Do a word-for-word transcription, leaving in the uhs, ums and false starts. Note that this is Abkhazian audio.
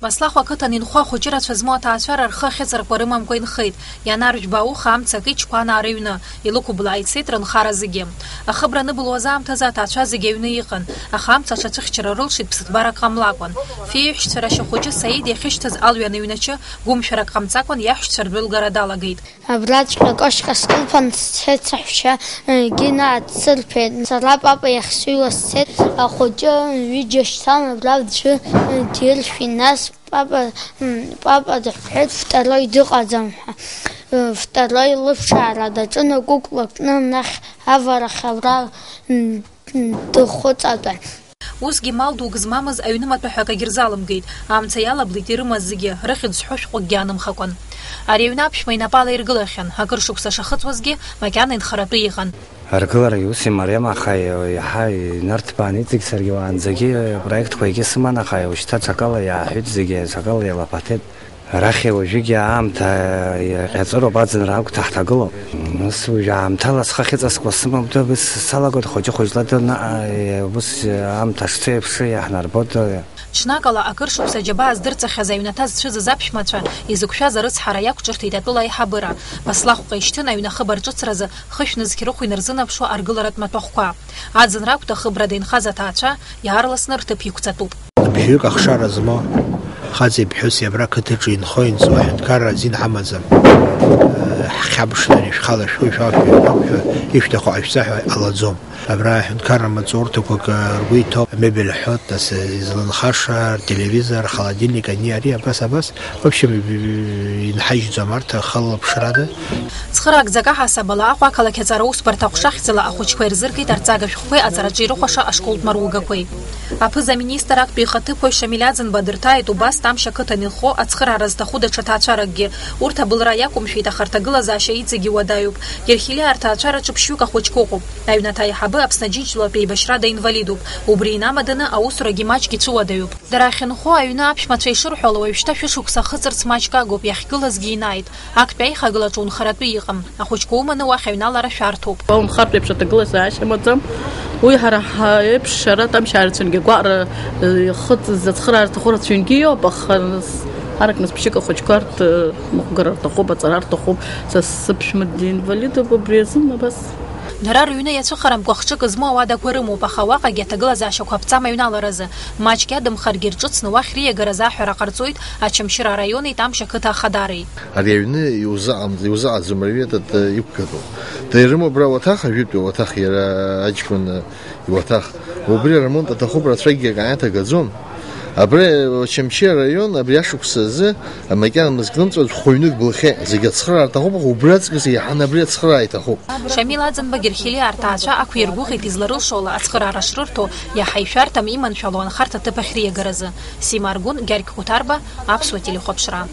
Баслахә ақыҭан инхо ахәыҷы рацәа змоу аҭаацәара рхы ахьыҵаркуа рымамкәа инхеит. Ианаржәба ауха амца акы ичқәанаа рыҩны, илықәыблаа ицеит рынхара зегьы. Ахыбра аныбылуаз аамҭазы аҭаацәа зегьы аҩны иҟан, аха амца аҽацәыхьчара рылшеит ԥсыҭбарак ҟамлакәан. Феиҳәшьцәа рашьа хәыҷы Саид иахьышьҭаз алҩа аныҩначы, гәымшәарак ҟамҵакәан иаҳәшьцәа рдәылгара далагеит. Абраҵәҟьа акошка скылԥан сцеит, саҳәшьа, э, Гина аццырфеит. Сара папа иахь сыҩуа сцеит. Ахәыҷы ҩыџьа шьҭан, абра аӡәы, э, диршәит, нас папа, м, папа дыҳәҳәеит, второй дыҟаӡам ҳәа. Э, второй лыԥшаара даҿын, акәыкәла кны, анахь аварахь абра, м, м, дыхәыҵатәа. Усгьы мал дук змамыз аҩны маҭәа ҳәа акагьы рзалымгеит, амца иалаблит ирымаз зегьы, рыхьӡ сҳәо шәҟәыкгьы анымхакәан. Ари аҩны аԥшәма инапала иргылахьан, акыр шықәса шахыҵуазгьы, макьана инхаратәы иҟан. Аргылара иус имариам, аха иаҳа инарҭбаан иҵегь саргьы уаанӡагьы апроектқәа егьи сыман, аха уажәшьҭа ҽакала иааҳәит зегьы, ҽакала еилаԥаҭеит. Арахь уажәыгьы аамҭа иҟьаҵәыроуп, аӡынра агәҭа ҳҭагылоуп. Нас уажә аамҭала схы ахьыҵаскуа сымам, даб салагоит хәыҷы-хәыҷла дана, ус аамҭа шцо еиԥш иаҳнарбоит. Ҽнакала акыр шықәса аџьабаа здырҵахьаз аҩнаҭа зцәыӡыз аԥшәмацәа изықәшәаз арыцҳара иақәҿырҭит атәыла аиҳабыра. Баслахәҟа ишьҭын аҩны ахыб арҿыцразы хышә нызқь рыхә инарзынаԥшуа аргыларатә маҭәахәқәа. Аӡынра агәҭа ахыбрада инхаз аҭаацәа иаарласны рҭыԥ иқәҵатәуп. Бжьҩык ахшара змоу, хаҵеи ԥҳәыси абра қыҭаҿы инхо-инҵуа аҳәынҭқарра азин ҳамаӡам. Ҳхьаԥшны ари шәхала шәхы шәақәшәа, ишәҭаху ҟашәҵа ҳәа ҟалаӡом. Абра аҳәынҭқарра маҵурҭақәак ргәы иҭоуп, амебель ҳҳәоит, нас изланхаша, ртелевизор, рхолодильник, ани, ари, абас, абас. Вообще, инҳажьӡом арҭ ахылаԥшрада. Цхыраагӡак аҳасабала Аҟәа ақалақь аҵара усбарҭа аҟәша ахьӡала ахәыҷқәа ирзыргеит арҵага шәҟәқәеи аҵараҿы ирыхәаша ашколтә маругақәеи. Аԥыза-министр актәи ихаҭыԥуаҩ Шамиль Аӡынба дырҭааит убас Тамшь ақыҭан инхо ацхыраара зҭаху даҽа ҭаацәаракгьы. Урҭ абылра иақәымшәеит, аха рҭагылазаашьа иҵегьы уадаҩуп. Герхелиа рҭаацәараҿы ԥшьҩык ахәыҷқәа ыҟоуп. Аҩнаҭа аиҳабы Аԥсны Аџьынџьтәылатә еибашьрада инвалидуп. Убри инамаданы аусурагьы маҷк ицәыуадаҩуп. Дара ахьынхо аҩны аԥшәмацәа ишырҳәо, уажәшьҭа шәышықәса ахыҵырц маҷк агуп, иахьгылазгьы инаит. Актәи аихагылаҿы унхаратәы иҟам. Ахәыҷқәа уманы уахь аҩналара шәарҭоуп. Унхартә еиԥш аҭагылазаашьа амаӡам. Уи ҳара ҳеиԥш ара Тамшь аарцәангьы агәаҟра, э, ихыҵыз ацхыраара зҭаху рацәаҩнгьы иоуп, аха нас, арак нас ԥшьык ахәыҷқәа рҭ-, э, мыхәгара рҭахуп, аҵара рҭахуп. Са сыԥшәма динвалидуп, убри азын абас. Дара рыҩны иацәыхарамкәа хҿык змоу ауадақәа рымоуп, аха уаҟагьы аҭагылазаашьақәа аԥҵам аҩналаразы. Маҷк иадамхаргьы рҿыцны уахь риагаразы аҳәара ҟарҵоит Очамчыра араиони Тамшь ақыҭа ахадареи. Ари аҩны иузыҟам-, иузыҟаӡам, ари аҩны иқәгатәуп. Дара ирымоуп абра ауаҭах, ажәытәтәи ауаҭах, иара аҷкәын иуаҭах. Убри аремонт аҭахуп, рацәакгьы акы ааҭагаӡом. Абра Очамчы араион абри ашықәс азы макьана мызк нымҵәаӡ хәҩнык блахьеит. Зегь ацхыраара аҭахуп, аха убри аҵкыс еиҳаны абри ацхыраара иҭахуп. Шамил Аӡынба Герхелиа арҭаацәа ақәиргәыӷит изларылшо ала ацхыраара шрырҭо, иаҳа ишәарҭам иманшәало анхарҭа ҭыԥ ахьриагаразы. Сима Аргәын, Гьаргь Қәҭарба, Аԥсуа телехәаԥшра.